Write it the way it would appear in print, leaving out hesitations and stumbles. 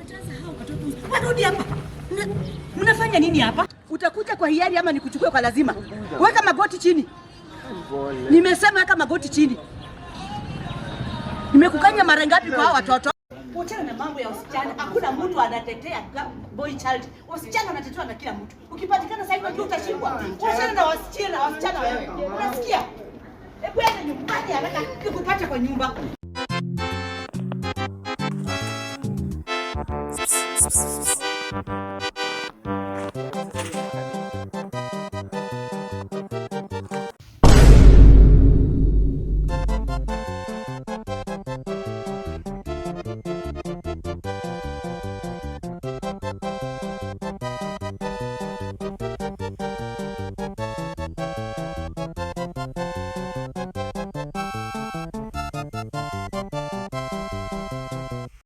Mnajaza hao watoto. Warudi hapa. Mnafanya nini hapa? Utakuja kwa hiari ama nikuchukue kwa lazima? Weka magoti chini. Nimesema weka magoti chini. Nimekukanya mara ngapi kwa hao watoto? Wachana na mambo ya wasichana. Hakuna mtu anatetea boy child. Wasichana wanatetewa na kila mtu. Ukipatikana sasa hivi unajua utashikwa. Wachana na wasichana, wasichana wewe. Unasikia? Hebu enda nyumbani haraka nikupate kwa nyumba.